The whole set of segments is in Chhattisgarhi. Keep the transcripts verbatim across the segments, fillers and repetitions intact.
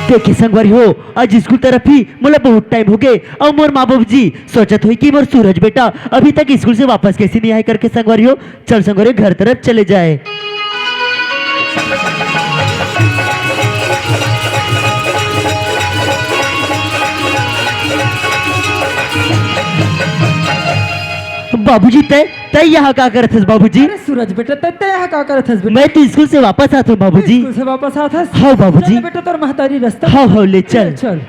देखे संगवारी हो, आज स्कूल तरफ ही मोला बहुत टाइम हो गए, अउ मोर माँ बाबू जी सोचत होई कि मोर सूरज बेटा अभी तक स्कूल से वापस कैसे नहीं आए करके संगवारी हो। चल संगवारी, घर तरफ चले जाए। बाबूजी, तय तय यहाँ का करत हस बाबूजी? अरे सूरज बेटा, तय तय यहाँ का करत हस बेटा? मैं तो स्कूल से वापस आत हूँ बाबूजी। स्कूल से वापस आत हस? हाँ बाबूजी। चल बेटा, तोर महतारी रस्ता। हाँ हाँ, ले चल। चल।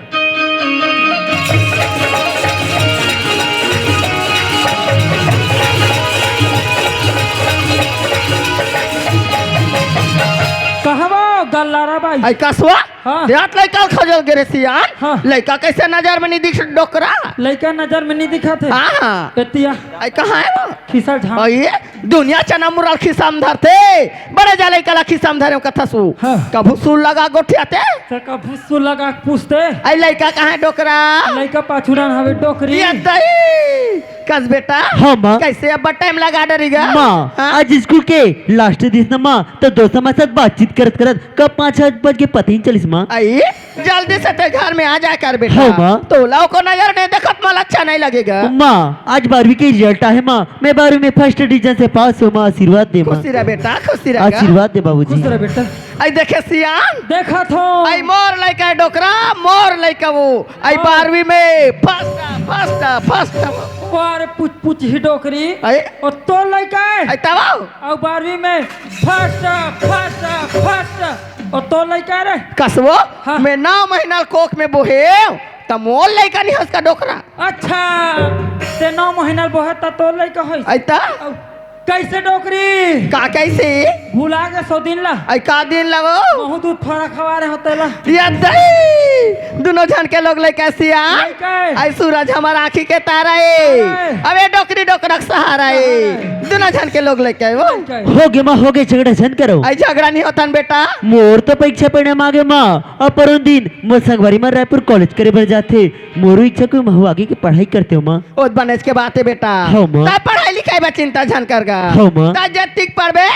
कहवा गल्लारा बाई? आई कसवा? हाँ। देहात लइका ल खजल गे रे सियान। हाँ। लइका कैसे नजर में नहीं दिख डोकरा? लइका नजर में नहीं दिखात हे। हाँ, हाँ। एतिया। आई कहाँ हे वो? खिसा झाम। अई दुनिया चना मुरल खिसा म धरथे। बड़े जा लइका ला खिसा म धरे कथस वो। हाँ। कभू सूल लगा गोठियाथे। त कभू सूल लगा पूछथे। आई लइका कहाँ हे डोकरा? लइका पाछू डान हवे डोकरी। ये दही। कस बेटा। हाँ, माँ। कैसे अब टाइम लगा डरी गा? माँ, हाँ? आज स्कूल के लास्ट दिन ना माँ, त दोस्त मन साथ बातचीत करत करत कब पाँच छह बज के पता ही नहीं चलिस माँ। आई, जल्दी से ते घर में आ जाए कर बेटा। हाँ, माँ। तोला ओकर नजर नहीं देखत मोला अच्छा नहीं लगेगा। माँ, आज बारहवीं के रिजल्ट आहे माँ, मैं बारहवीं में फर्स्ट डिवीजन से पास हूँ माँ, आशीर्वाद दे माँ। खुशी रह बेटा, खुशी रह। आशीर्वाद दे बाबूजी। खुश रह बेटा। आई देखे सियान। देखत हो। आई मोर लइका डोकरा, मोर लइका वो। आई हाँ। बारहवीं में फर्स्ट, फर्स्ट, फर्स्ट। अरे पुच पुच ही डोकरी। आई। ओ तोर लइका हे। आई तब। अउ बारहवीं में फर्स्ट, फर्स्ट, फर्स्ट। ओ तोर लइका रे। कसवो, हाँ। मैं नौ महीना कोख में बोहे, त मोर लइका नहीं हस का डोकरा। अच्छा, ते नौ महीना बोहे त तोर लइका होइस। आई त? अउ कैसे डोकरी? का कैसे? भुला गे सौ दिन ला। आई का दिन लगो? बहुत दूध फरा खवा रहे होते ला। ये दही, दोनों झन के लोग लइका सियान। लइका हे। आई सूरज हमार आँखी के तारा हे। तारा हे। अबे डोकरी डोकरा के सहारा हे। सहारा हे। दोनों झन के लोग लइका हे वो। लइका हे। हो गे माँ, हो गे, झगड़ा झन करो। आई झगड़ा नहीं होतन बेटा। मोर तो परीक्षा परिणाम आ गे माँ, अउ परों दिन मोर संगवारी मन रायपुर कॉलेज करे बर जाथे। मोरो इच्छा कोई महू आगे के पढ़ाई करते हो माँ। ओ बनेच के बात हे बेटा। हाँ, माँ। ता पढ़ाई लिखाई बर चिंता झन कर गा। हाँ, माँ। ता जतिक पढ़बे,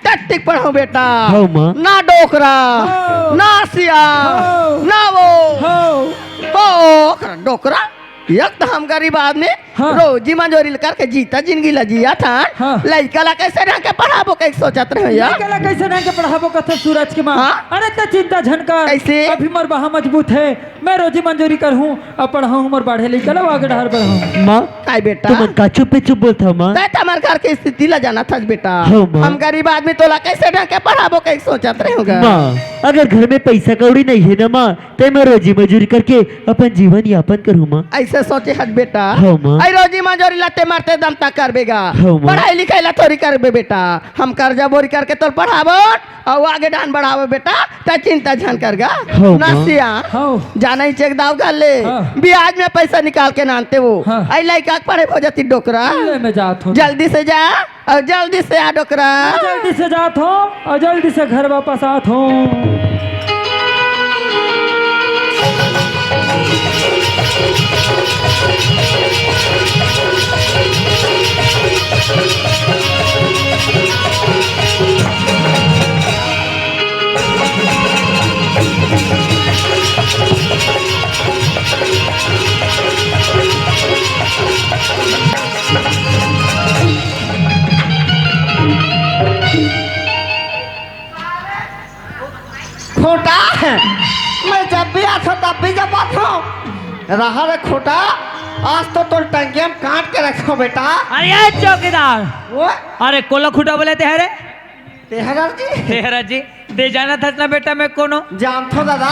ततिक पढ़ो बेटा। हाँ, माँ। ना डोकरा, हाँ। ना सिया, हाँ। ना वो। हाँ। तो डोकरा, एक तो हम गरीब आदमी, हाँ। रोजी मंजूरी करके जीता जिंदगी ला जियाथन। हाँ। लइका ला कैसे ढंग के पढ़ाबो कहि सोचत रहे हो यार। लइका ला कैसे ढंग के पढ़ाबो कथे सूरज के माँ। हाँ। अरे ते चिंता झन कर। कैसे? अभी मोर बहा मजबूत हे, मैं रोजी मंजूरी करहूँ, अब पढ़ाहूँ मोर बाढ़े लइका ला आगे डहर बढ़ाहूँ। माँ, काय बेटा? तुमन का चुप्पे चुप बोलत हो माँ? तै तो हमर घर के स्थिति ला जानत हस बेटा। हाँ, माँ। हम गरीब आदमी तोला कैसे ढंग के पढ़ाबो कहि सोचत रहे हो गा। माँ, अगर घर में पैसा कौड़ी नहीं हे ना माँ, ते मैं रोजी मजूरी करके अपन जीवन यापन करूँ माँ। ऐसे सोचे हस बेटा? हाँ, माँ। आई रोजी मजूरी ला ते मरते दम तक करबे गा। हाँ, माँ। पढ़ाई लिखाई ला थोड़ी करबे बेटा। हम कर्जा बोरी करके तोर पढ़ाबो अउ आगे डान बढ़ाबो बेटा, ते चिंता झन कर गा। हाँ, माँ। नसिया। हाँ। जाना ही चेक दाव घर ले। हाँ। ब्याज में पैसा निकाल के नानते वो। हाँ। आई लइका के पढ़े हो जाती डोकरा। ले मैं जात हूँ। जल्दी से जा। अउ जल्दी से आ डोकरा। मैं जल्दी से जात हूँ अउ जल्दी से घर वापस आत हूँ। खूंटा, मैं जब भी आथों तब भी जब आथों। रहा रे खूंटा, आज तो तोर टंगिया में काट के रखों बेटा। अरे ए चौकीदार, वो? अरे कोला खूंटा बोले ते हरे? तेहरा जी। तेहरा जी। ते जानत हस ना बेटा मैं कोनो? जानथों दादा।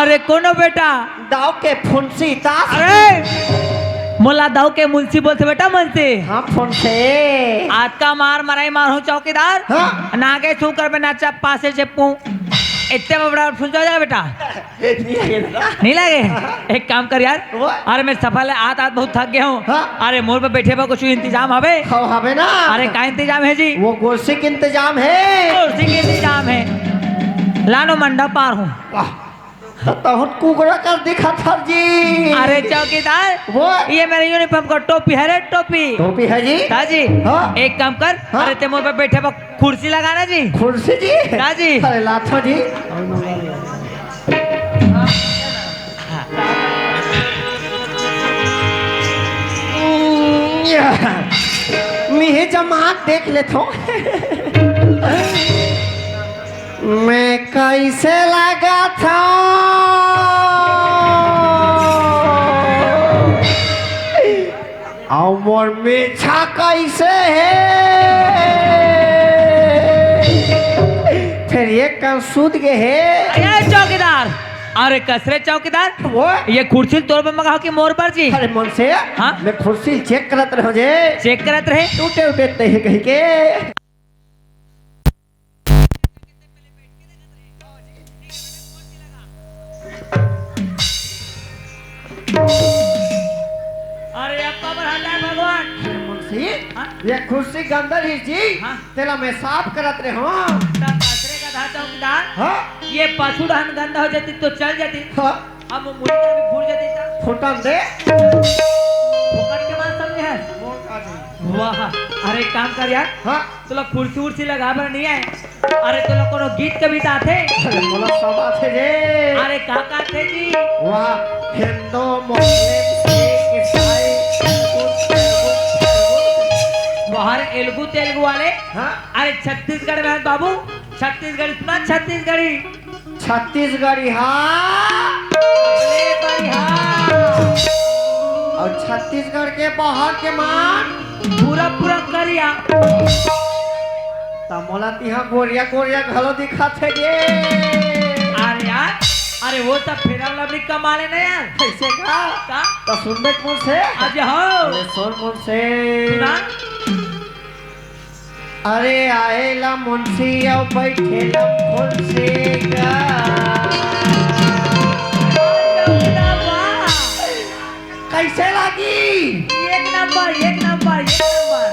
अरे कोनो बेटा? दाव के फुंसी तास। अरे मोला दाव के मुंशी बोलथे बेटा मन से। हाँ फुंसे। आज का मार मराई मार हूँ चौकीदार। हाँ। नागे छू कर बे नाचा पासे चेपकूं। इतने में बड़ा फुंसा हो जाएगा बेटा। नहीं लगे दादा। नहीं लगे? एक काम कर यार। वो? अरे मैं सफर ले आत आत बहुत थक गया हूँ। हाँ। अरे मोर पे बैठे पर कुछ इंतजाम हवे? हाँ हवे ना। अरे का इंतजाम है जी? वो कुर्सी के इंतजाम है। कुर्सी के इंतजाम है। लानो मंडा पार हूँ। वाह, त तहुन कुकरा कर दिखत हस जी। अरे चौकीदार, वो? ये मेरे यूनिफॉर्म का टोपी है रे, टोपी। टोपी है जी? हाँ जी। हाँ। एक काम कर, हाँ। अरे ते मोर पे बैठे पर कुर्सी लगाना जी। कुर्सी जी? हाँ जी। अरे लाथों जी। मिहे जमात देख लेथो। मैं कैसे लागत हूँ? अउ मोर मेछा कैसे हे? फेर एक कन सूत गे हे। ए चौकीदार, अरे कसरे चौकीदार, वो? ये कुर्सी तोर बर मंगाहूं कि मोर बर जी? अरे मुंशी, हाँ? मैं कुर्सी चेक करत रहों जे। चेक करत रहे? टूटे उटे नहीं कही के। अरे अब काबर हटाय भगवान? अरे मुंशी, हाँ? ये कुर्सी गंदा रहिस जी, हाँ? तेला मैं साफ करत रहों। त कसरे गधा चौकीदार, हाँ? ये पशु डहन गंदा हो जाती तो चल जाती। हाँ। अब वो मुड़ी कर भी भूल जाती था। फुटन दे। फोकट के बात समझे है? मोर का नहीं। वाह, अरे एक काम कर यार, हाँ? तोला कुर्सी उर्सी लगा बर नहीं आए। अरे तोला कोनो गीत कविता आथे? अरे मोला सब आथे रे। अरे का का आथे जी? वाह, हिंदू, मुस्लिम, सिख, ईसाई, तेलुगु, तेलुगु, तेलुगु। बाहर एलगू तेलगू वाले। हाँ? अरे छत्तीसगढ़ में बाबू, छत्तीसगढ़ी सुना, छत्तीसगढ़ी। छत्तीसगढ़ी हा। अरे बढ़िया। अउ छत्तीसगढ़ के बाहर के मन। पूरा पूरा करिया। त मोला तिहा गोरिया गोरिया घलो दिखत हे गे। अरे यार, अरे वो सब फेरा लवली कमाले ना यार। कैसे का? का? त सुन बे मुंशी। आज हो। अरे सुन मुंशी। सुना। अरे आए ला मुंशी अउ बैठे ला फुंसी का। कैसे लागी? एक नंबर, एक नंबर, एक नंबर।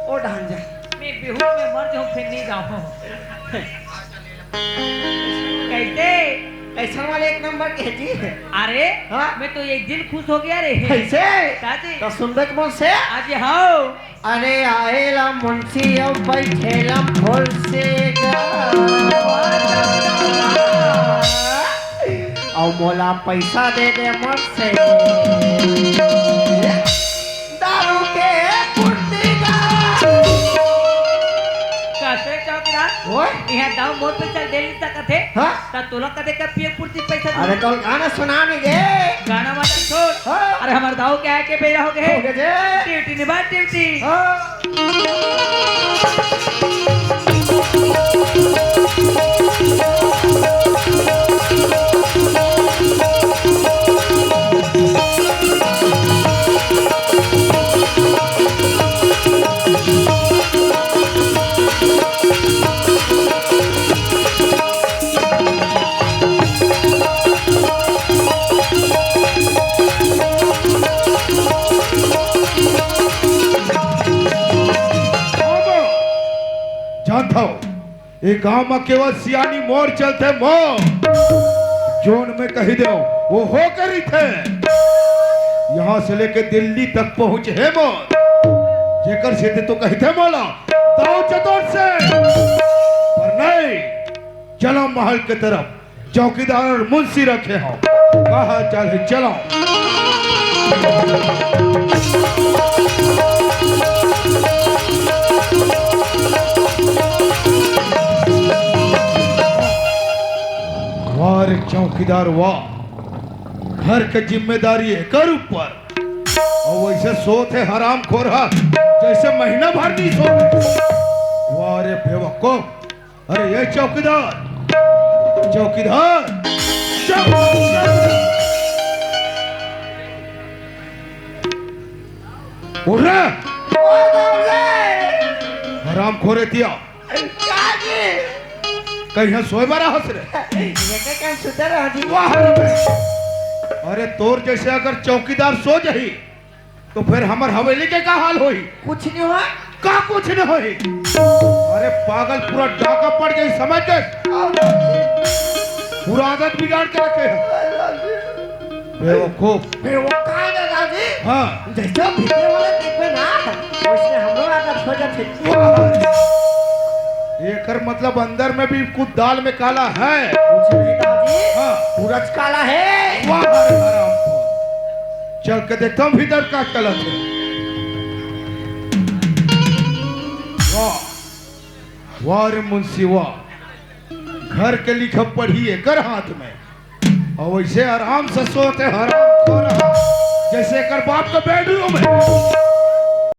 ओ ढांजा। मैं बेहोश में मर जाऊं, फिर नहीं जाऊं। कैसे? कैसन वाले एक नंबर के जी? अरे, हाँ? मैं तो एक दिल खुश हो गया रे। कैसे? का जी? त सुन बे मुंशी। आज हाओ। अरे आए ला मुंशी अउ बैठे ला फुंसी का। अउ मोला पैसा दे दे मुंशी। दारू के पुर्ती का। कैसे चौकीदार? ओए? यहाँ दाऊ मोर पैसा दे नहीं सकत हे। हाँ? त तोला कदे का पिए पुर्ती पैसा दूँ? अरे तोल गाना सुना नहीं दे। गाना वाला छोड़। हाँ। अरे हमर दाऊ के आए के बेरा हो गे। हो गे जे। ड्यूटी निभा ड्यूटी। हाँ। जानत हव, ए गांव म केवल सियानी मोर चलथे मोर। जोन मैं कहि देव, वो हो के रहिथे। यहाँ से लेके दिल्ली तक पहुंच हे मोर। जेकर सेती तो कहिथे मोला, दाऊ चतुर से। पर नहीं, चलो महल के तरफ। चौकीदार अउ मुंशी रखे हव। कहा चल चलो। वाह रे चौकीदार वाह, घर के जिम्मेदारी एकर ऊपर, अउ वैसे सोत हे हरामखोर हा, जैसे महीना भर नहीं सोवे। वाह रे बेवकूफ, अरे ये चौकीदार, चौकीदार, चौकीदार। उठ रे। हरामखोर एतिया। कहीं सोए बर हस रे? वाह रे बे। अरे तोर जैसे अगर चौकीदार सो जाही, तो फिर हमर हवेली के का हाल होही? कुछ नहीं होय। का कुछ नहीं होही? अरे पागल, पूरा डाका पड़ जाही, समझ गे? पूरा आदत बिगाड़ के रखे हे। बेवकूफ। फिर वो का है दादाजी? हाँ। जैसे भीतरे वाले देखबे ना, वैसे हमरो आदत हो जाथे। एकर मतलब अंदर में भी कुछ दाल में काला है। कुछ नहीं दादाजी। हाँ। पूरा काला है। वाह, अरे हराम। चल के देखता हूँ भीतर का चलत हे। वाह रे मुंशी वाह, घर के लिखा पढ़ी एकर हाथ में, अउ वइसे आराम से सोत हे हराम खोर, जइसे एकर बाप के बेडरूम हे।